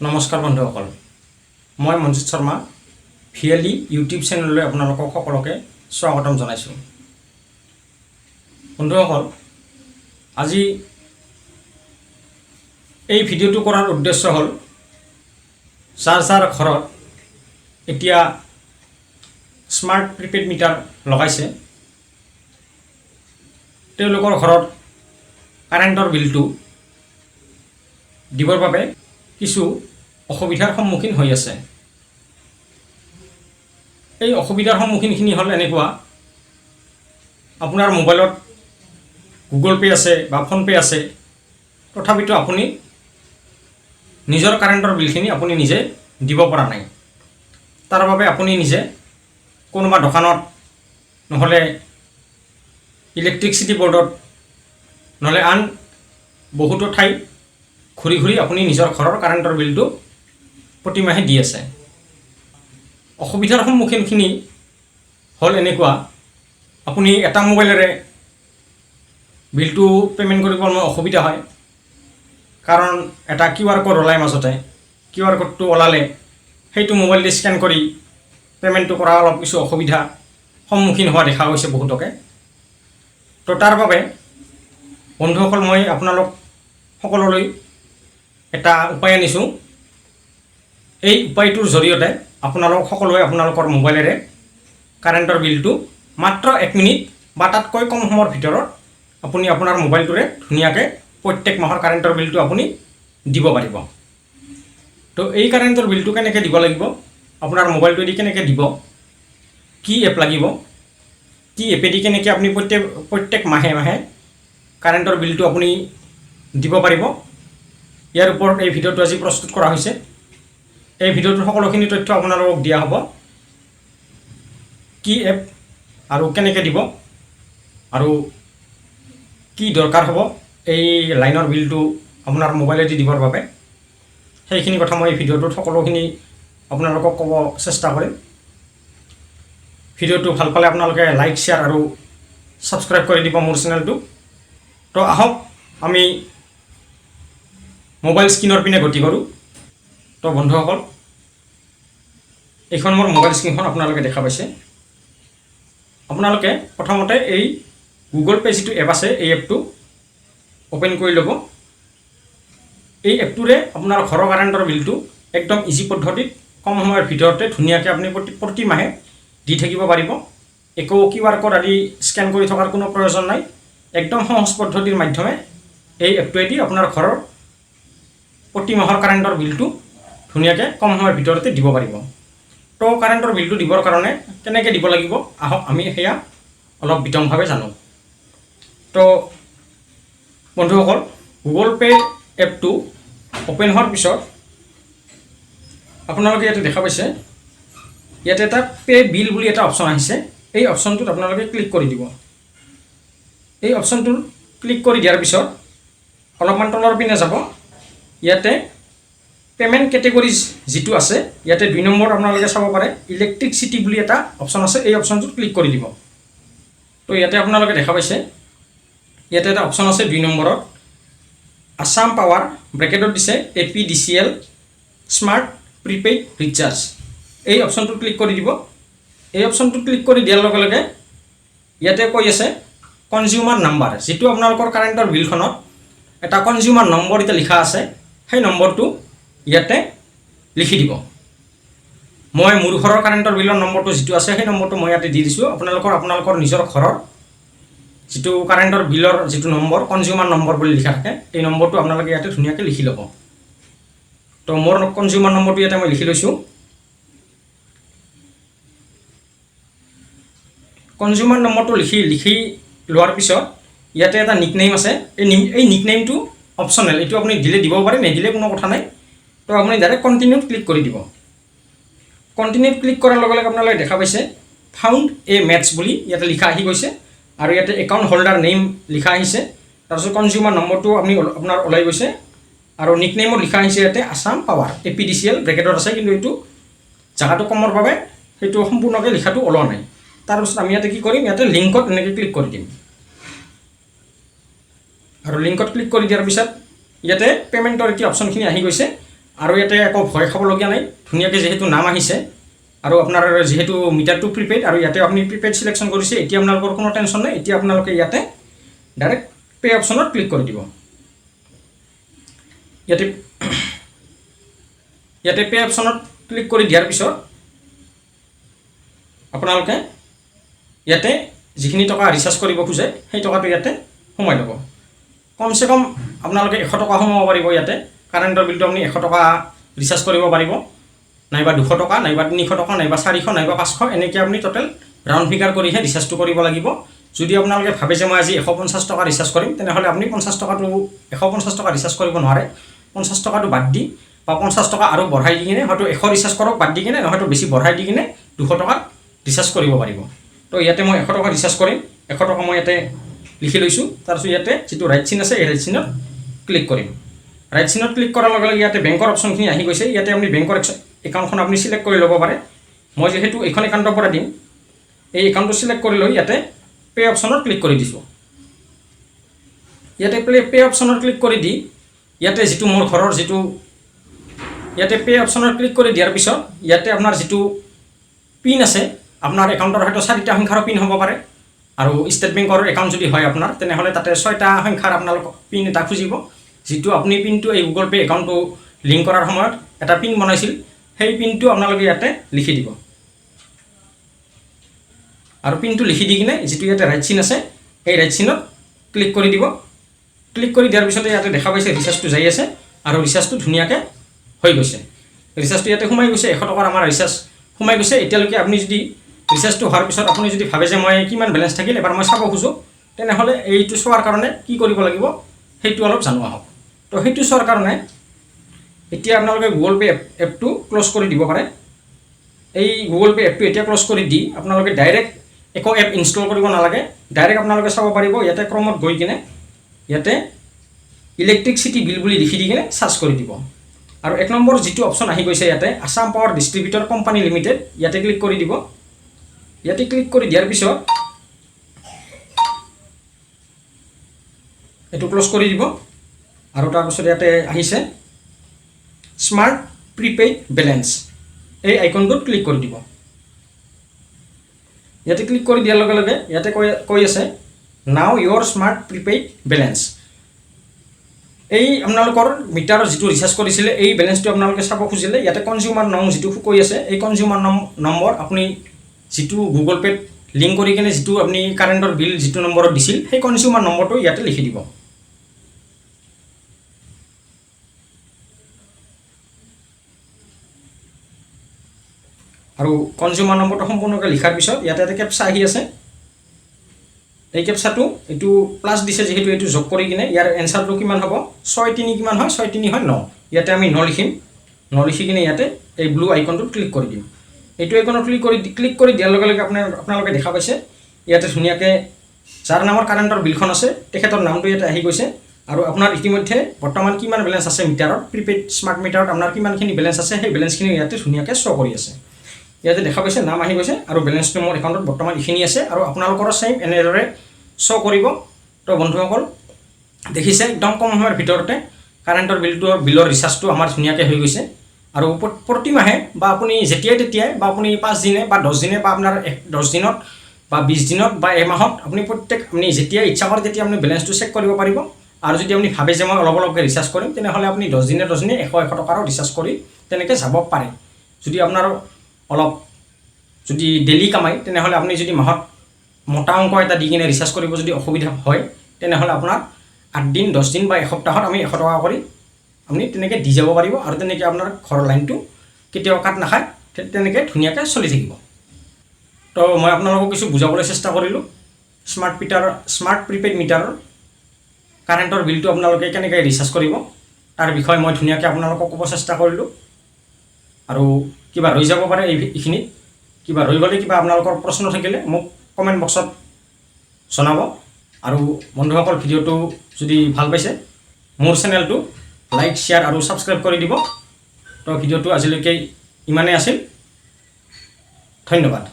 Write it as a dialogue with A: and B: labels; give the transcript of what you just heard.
A: নমস্কাৰ বন্ধুসকল, মই মঞ্জিত শৰ্মা, ভিএলই ইউটিউব চেনেললৈ আপোনালোকক সকলোকে স্বাগতম জনাইছোঁ। বন্ধুসকল, আজি এই ভিডিঅ'টো কৰাৰ উদ্দেশ্য হ'ল, যাৰ যাৰ ঘৰত এতিয়া স্মাৰ্ট প্ৰিপেইড মিটাৰ লগাইছে, তেওঁলোকৰ ঘৰত কাৰেণ্টৰ বিলটো দিবৰ বাবে কিছু অসুবিধাৰ সন্মুখীন হৈ আছে। এই অসুবিধাৰ সন্মুখীনখিনি হ'ল এনেকুৱা: আপোনাৰ মোবাইলত গুগল পে' আছে বা ফোনপে' আছে, তথাপিতো আপুনি নিজৰ কাৰেণ্টৰ বিলখিনি আপুনি নিজে দিব পৰা নাই। তাৰ বাবে আপুনি নিজে কোনোবা দোকানত, নহ'লে ইলেক্ট্ৰিচিটি বৰ্ডত, নহ'লে আন বহুতো ঠাইত ঘূৰি ঘূৰি আপুনি নিজৰ ঘৰৰ কাৰেণ্টৰ বিলটো প্ৰতিমাহে দি আছে। অসুবিধাৰ সন্মুখীনখিনি হ'ল এনেকুৱা, আপুনি এটা মোবাইলেৰে বিলটো পে'মেণ্ট কৰিব অলপ অসুবিধা হয়, কাৰণ এটা কিউ আৰ ক'ড ওলায়। মাজতে কিউ আৰ ক'ডটো ওলালে সেইটো মোবাইল দি স্কেন কৰি পে'মেণ্টটো কৰা অলপ কিছু অসুবিধা সন্মুখীন হোৱা দেখা গৈছে বহুতকে। তো তাৰ বাবে বন্ধুসকল, মই আপোনালোক সকলোলৈ এটা উপায় আনিছোঁ। এই উপায়টোৰ জৰিয়তে আপোনালোক সকলোৱে আপোনালোকৰ মোবাইলেৰে কাৰেণ্টৰ বিলটো মাত্ৰ 1 মিনিট বা তাতকৈ কম সময়ৰ ভিতৰত আপুনি আপোনাৰ মোবাইলটোৰে ধুনীয়াকৈ প্ৰত্যেক মাহৰ কাৰেণ্টৰ বিলটো আপুনি দিব পাৰিব। তো এই কাৰেণ্টৰ বিলটো কেনেকৈ দিব লাগিব, আপোনাৰ মোবাইলটোৱেদি কেনেকৈ দিব, কি এপ লাগিব, কি এপেদি কেনেকৈ আপুনি প্ৰত্যেক প্ৰত্যেক মাহে মাহে কাৰেণ্টৰ বিলটো আপুনি দিব পাৰিব, ইয়াৰ ওপৰত এই ভিডিঅ'টো আজি প্ৰস্তুত কৰা হৈছে। এই ভিডিঅ'টোৰ সকলোখিনি তথ্য আপোনালোকক দিয়া হ'ব, কি এপ আৰু কেনেকৈ দিব আৰু কি দৰকাৰ হ'ব এই লাইনৰ বিলটো আপোনাৰ মোবাইলেদি দিবৰ বাবে, সেইখিনি কথা মই এই ভিডিঅ'টোত সকলোখিনি আপোনালোকক ক'ব চেষ্টা কৰিম। ভিডিঅ'টো ভাল পালে আপোনালোকে লাইক, শ্বেয়াৰ আৰু ছাবস্ক্ৰাইব কৰি দিব মোৰ চেনেলটো। তো আহক, আমি মোবাইল স্ক্ৰীণৰ পিনে গতি কৰোঁ। তো বন্ধুসকল, এইখন মোৰ মোবাইল স্ক্ৰীণখন আপোনালোকে দেখা পাইছে। আপোনালোকে প্ৰথমতে এই গুগল পে' যিটো এপ আছে, এই এপটো অ'পেন কৰি ল'ব। এই এপটোৰে আপোনাৰ ঘৰৰ কাৰেণ্টৰ বিলটো একদম ইজি পদ্ধতিত কম সময়ৰ ভিতৰতে ধুনীয়াকৈ আপুনি প্ৰতি প্ৰতি মাহে দি থাকিব পাৰিব। একো কিউ আৰ ক'ড আদি স্কেন কৰি থকাৰ কোনো প্ৰয়োজন নাই। একদম সহজ পদ্ধতিৰ মাধ্যমে এই এপটোৱেদি আপোনাৰ ঘৰৰ প্ৰতি মাহৰ কাৰেণ্টৰ বিলটো ধুনীয়াকৈ কম সময়ৰ ভিতৰতে দিব পাৰিব। তো কাৰেণ্টৰ বিলটো দিবৰ কাৰণে কেনেকৈ দিব লাগিব, আহক আমি সেয়া অলপ বিতংভাৱে জানো। তো বন্ধুসকল, গুগল পে' এপটো অ'পেন হোৱাৰ পিছত আপোনালোকে ইয়াতে দেখা পাইছে, ইয়াতে এটা পে' বিল বুলি এটা অপশ্যন আহিছে। এই অপশ্যনটোত আপোনালোকে ক্লিক কৰি দিব। এই অপশ্যনটোত ক্লিক কৰি দিয়াৰ পিছত অলপমান তলৰ পিনে যাব। ইয়াতে পে'মেণ্ট কেটেগৰিজ যিটো আছে, ইয়াতে 2 নম্বৰ আপোনালোকে চাব পাৰে, ইলেক্ট্ৰিচিটি বুলি এটা অপশ্যন আছে। এই অপশ্যনটোত ক্লিক কৰি দিব। তো ইয়াতে আপোনালোকে দেখা পাইছে, ইয়াতে এটা অপশ্যন আছে 2 নম্বৰত, আছাম পাৱাৰ, ব্ৰেকেটত দিছে এপিডিচিএল স্মাৰ্ট প্ৰিপেইড ৰিচাৰ্জ। এই অপশ্যনটোত ক্লিক কৰি দিব। এই অপশ্যনটোত ক্লিক কৰি দিয়াৰ লগে লগে ইয়াতে কৈ আছে কনজিউমাৰ নাম্বাৰ। যিটো আপোনালোকৰ কাৰেণ্টৰ বিলখনত এটা কনজিউমাৰ নম্বৰ এতিয়া লিখা আছে, সেই নম্বৰটো ইয়াতে লিখি দিব। মই মোৰ ঘৰৰ কাৰেণ্টৰ বিলৰ নম্বৰটো যিটো আছে, সেই নম্বৰটো মই ইয়াতে দি দিছোঁ। আপোনালোকৰ আপোনালোকৰ নিজৰ ঘৰৰ যিটো কাৰেণ্টৰ বিলৰ যিটো নম্বৰ, কনজিউমাৰ নম্বৰ বুলি লিখা থাকে, এই নম্বৰটো আপোনালোকে ইয়াতে ধুনীয়াকৈ লিখি ল'ব। তো মোৰ কনজিউমাৰ নম্বৰটো ইয়াতে মই লিখি লৈছোঁ। কনজিউমাৰ নম্বৰটো লিখি লিখি লোৱাৰ পিছত ইয়াতে এটা নিক নেম আছে। এই নিক নেমটো অপশ্যনেল। এইটো আপুনি দিলে দিব পাৰে, নিদিলে কোনো কথা নাই। তো আপুনি ডাইৰেক্ট কণ্টিনিউত ক্লিক কৰি দিব। কণ্টিনিউত ক্লিক কৰাৰ লগে লগে আপোনালোকে দেখা পাইছে, ফাউণ্ড এ মেটচ বুলি ইয়াতে লিখা আহি গৈছে আৰু ইয়াতে একাউণ্ট হোল্ডাৰ নেম লিখা আহিছে। তাৰপিছত কনজিউমাৰ নম্বৰটো আপুনি আপোনাৰ ওলাই গৈছে আৰু নিক নেমত লিখা আহিছে ইয়াতে আছাম পাৱাৰ এপিডিচিএল, ব্ৰেকেটত আছে, কিন্তু এইটো জেগাটো কমৰ বাবে সেইটো সম্পূৰ্ণকৈ লিখাটো ওলোৱা নাই। তাৰপিছত আমি ইয়াতে কি কৰিম? ইয়াতে লিংকত এনেকৈ ক্লিক কৰি দিম আৰু লিংকত ক্লিক কৰি দিয়াৰ পিছত ইয়াতে পে'মেণ্টৰ এতিয়া অপশ্যনখিনি আহি গৈছে। আৰু ইয়াতে একো ভয় খাবলগীয়া নাই। ধুনীয়াকৈ যিহেতু নাম আহিছে আৰু আপোনাৰ যিহেতু মিটাৰটো প্ৰিপেইড আৰু ইয়াতে আপুনি প্ৰিপেইড চিলেকশ্যন কৰিছে, এতিয়া আপোনালোকৰ কোনো টেনশ্যন নাই। এতিয়া আপোনালোকে ইয়াতে ডাইৰেক্ট পে' অপশ্যনত ক্লিক কৰি দিব। ইয়াতে পে' অপশ্যনত ক্লিক কৰি দিয়াৰ পিছত আপোনালোকে ইয়াতে যিখিনি টকা ৰিচাৰ্জ কৰিব খোজে, সেই টকাটো ইয়াতে সোমাই ল'ব। কমচে কম আপোনালোকে 100 টকা সোমাব পাৰিব ইয়াতে। কাৰেণ্টৰ বিলটো আপুনি 100 টকা ৰিচাৰ্জ কৰিব পাৰিব, নাইবা 200 টকা, নাইবা 300 টকা, নাইবা 400, নাইবা 500, এনেকৈ আপুনি টোটেল ৰাউণ্ড ফিগাৰ কৰিহে ৰিচাৰ্জটো কৰিব লাগিব। যদি আপোনালোকে ভাবে যে মই আজি 150 টকা ৰিচাৰ্জ কৰিম, তেনেহ'লে আপুনি 50 টকাটো, 150 টকা ৰিচাৰ্জ কৰিব নোৱাৰে। 50 টকাটো বাদ দি বা 50 টকা আৰু বঢ়াই দি কিনে হয়তো 100 ৰিচাৰ্জ কৰক বাদ দি কিনে, নহয়তো বেছি বঢ়াই দি কিনে 200 টকাত ৰিচাৰ্জ কৰিব পাৰিব। তো ইয়াতে মই 100 টকা ৰিচাৰ্জ কৰিম। 100 টকা মই ইয়াতে লিখি লৈছোঁ। তাৰপিছত ইয়াতে যিটো ৰাইট চিন আছে, এই ৰাইট চিনত ক্লিক কৰিম। ৰাইট চিনত ক্লিক কৰাৰ লগে লগে ইয়াতে বেংকৰ অপশ্যনখিনি আহি গৈছে। ইয়াতে আপুনি বেংকৰ একাউণ্টখন আপুনি চিলেক্ট কৰি ল'ব পাৰে। মই যিহেতু এইখন একাউণ্টৰ পৰা দিম, এই একাউণ্টটো চিলেক্ট কৰি লৈ ইয়াতে পে' অপশ্যনত ক্লিক কৰি দিছোঁ। ইয়াতে পে' অপশ্যনত ক্লিক কৰি দি ইয়াতে যিটো মোৰ ঘৰৰ যিটো ইয়াতে পে' অপশ্যনত ক্লিক কৰি দিয়াৰ পিছত ইয়াতে আপোনাৰ যিটো পিন আছে আপোনাৰ একাউণ্টৰ, হয়তো চাৰিটা সংখ্যাৰ পিন হ'ব পাৰে আৰু ষ্টেট বেংকৰ একাউণ্ট যদি হয় আপোনাৰ, তেনেহ'লে তাতে ছয়টা সংখ্যাৰ আপোনালোকক পিন এটা খুজিব। যিটো আপুনি পিনটো এই গুগল পে' একাউণ্টটো লিংক কৰাৰ সময়ত এটা পিন বনাইছিল, সেই পিনটো আপোনালোকে ইয়াতে লিখি দিব। আৰু পিনটো লিখি দি কিনে যিটো ইয়াতে ৰাইট চিন আছে, এই ৰাইট চিনত ক্লিক কৰি দিব। ক্লিক কৰি দিয়াৰ পিছতে ইয়াতে দেখা পাইছে ৰিচাৰ্জটো যাই আছে আৰু ৰিচাৰ্জটো ধুনীয়াকৈ হৈ গৈছে। ৰিচাৰ্জটো ইয়াতে সোমাই গৈছে। 100 টকাৰ আমাৰ ৰিচাৰ্জ সোমাই গৈছে। এতিয়ালৈকে আপুনি যদি ৰিচাৰ্জটো হোৱাৰ পিছত আপুনি যদি ভাবে যে মই কিমান বেলেঞ্চ থাকিল এবাৰ মই চাব খোজোঁ, তেনেহ'লে এইটো চোৱাৰ কাৰণে কি কৰিব লাগিব, সেইটো অলপ জানো আহক। তো সেইটো চোৱাৰ কাৰণে এতিয়া আপোনালোকে গুগল পে' এপটো ক্ল'জ কৰি দিব পাৰে। এই গুগল পে' এপটো এতিয়া ক্ল'জ কৰি দি আপোনালোকে ডাইৰেক্ট একো এপ ইনষ্টল কৰিব নালাগে, ডাইৰেক্ট আপোনালোকে চাব পাৰিব। ইয়াতে ক্ৰমত গৈ কিনে ইয়াতে ইলেক্ট্ৰিচিটি বিল বুলি লিখি দি কিনে চাৰ্চ কৰি দিব আৰু 1 নম্বৰ যিটো অপশ্যন আহি গৈছে ইয়াতে, Assam power distributor company limited, ইয়াতে ক্লিক কৰি দিব। ইয়াতে ক্লিক কৰি দিয়াৰ পিছত এইটো ক্ল'জ কৰি দিব আৰু তাৰপিছত ইয়াতে আহিছে স্মাৰ্ট প্ৰিপেইড বেলেঞ্চ, এই আইকনটোত ক্লিক কৰি দিব। ইয়াতে ক্লিক কৰি দিয়াৰ লগে লগে ইয়াতে কৈ আছে "Know your smart prepaid balance"। এই আপোনালোকৰ মিটাৰৰ যিটো ৰিচাৰ্জ কৰিছিলে, এই বেলেঞ্চটো আপোনালোকে চাব খুজিলে ইয়াতে কনজিউমাৰ নং যিটো কৈ আছে, এই কনজিউমাৰ নম্বৰ আপুনি যিটো গুগল পে'ত লিংক কৰি কিনে যিটো আপুনি কাৰেণ্টৰ বিল যিটো নম্বৰত দিছিল, সেই কনজিউমাৰ নম্বৰটো ইয়াতে লিখি দিব। আৰু কনজিউমাৰ নম্বৰটো সম্পূৰ্ণকৈ লিখাৰ পিছত ইয়াতে এটা কেপচা আহি আছে। এই কেপচাটো, এইটো প্লাছ দিছে যিহেতু, এইটো যোগ কৰি কিনে ইয়াৰ এনচাৰটো কিমান হ'ব? ছয় তিনি কিমান হয়? ছয় তিনি হয় ন। ইয়াতে আমি ন লিখিম। ন লিখি কিনে ইয়াতে এই ব্লু আইকনটোত ক্লিক কৰি দিম। এইটো আইকনত ক্লিক কৰি দিয়াৰ লগে লগে আপোনালোকে দেখা পাইছে, ইয়াতে ধুনীয়াকৈ যাৰ নামৰ কাৰেণ্টৰ বিলখন আছে, তেখেতৰ নামটো ইয়াতে আহি গৈছে আৰু আপোনাৰ ইতিমধ্যে বৰ্তমান কিমান বেলেঞ্চ আছে মিটাৰত, প্ৰিপেইড স্মাৰ্ট মিটাৰত আপোনাৰ কিমানখিনি বেলেঞ্চ আছে, সেই বেলেঞ্চখিনি ইয়াতে ধুনীয়াকৈ শ্ব' কৰি আছে। ইয়াতে দেখা পাইছে নাম আহি গৈছে আৰু বেলেঞ্চটো মোৰ একাউণ্টত বৰ্তমান এইখিনি আছে আৰু আপোনালোকৰো ছেইম এনেদৰে শ্ব' কৰিব। তো বন্ধুসকল, দেখিছে, একদম কম সময়ৰ ভিতৰতে কাৰেণ্টৰ বিলৰ ৰিচাৰ্জটো আমাৰ ধুনীয়াকৈ হৈ গৈছে। আৰু প্ৰতি মাহে বা আপুনি যেতিয়াই তেতিয়াই বা আপুনি 5 দিনে বা 10 দিনে বা আপোনাৰ 10 দিনত বা 20 দিনত বা এমাহত আপুনি প্ৰত্যেক আপুনি যেতিয়া ইচ্ছা কৰে তেতিয়া আপুনি বেলেঞ্চটো চেক কৰিব পাৰিব। আৰু যদি আপুনি ভাবে যে মই অলপ অলপকৈ ৰিচাৰ্জ কৰিম, তেনেহ'লে আপুনি 10 দিনে 10 দিনে 100 100 টকাৰো ৰিচাৰ্জ কৰি তেনেকৈ যাব পাৰে। যদি আপোনাৰ অলপ যদি ডেইলি কামাই, তেনেহ'লে আপুনি যদি মাহত মোটা অংক এটা দি কিনে ৰিচাৰ্জ কৰিব যদি অসুবিধা হয়, তেনেহ'লে আপোনাৰ 8 দিন, 10 দিন বা এসপ্তাহত আমি 100 টকা কৰি আপুনি তেনেকৈ দি যাব পাৰিব আৰু তেনেকৈ আপোনাৰ ঘৰৰ লাইনটো কেতিয়াও কাট নাখায়, তেনেকৈ ধুনীয়াকৈ চলি থাকিব। তো মই আপোনালোকক কিছু বুজাবলৈ চেষ্টা কৰিলোঁ স্মাৰ্ট প্ৰিপেইড মিটাৰৰ কাৰেণ্টৰ বিলটো আপোনালোকে কেনেকৈ ৰিচাৰ্জ কৰিব, তাৰ বিষয়ে মই ধুনীয়াকৈ আপোনালোকক ক'ব চেষ্টা কৰিলোঁ। আৰু কিবা ৰৈ যাব পাৰে এইখিনিত, কিবা ৰৈ গ'লে, কিবা আপোনালোকৰ প্ৰশ্ন থাকিলে মোক কমেণ্ট বক্সত জনাব। আৰু বন্ধুসকল, ভিডিঅ'টো যদি ভাল পাইছে, মোৰ চেনেলটো লাইক, শ্বেয়াৰ আৰু ছাবস্ক্ৰাইব কৰি দিব। তো ভিডিঅ'টো আজিলৈকে ইমানেই আছিল। ধন্যবাদ।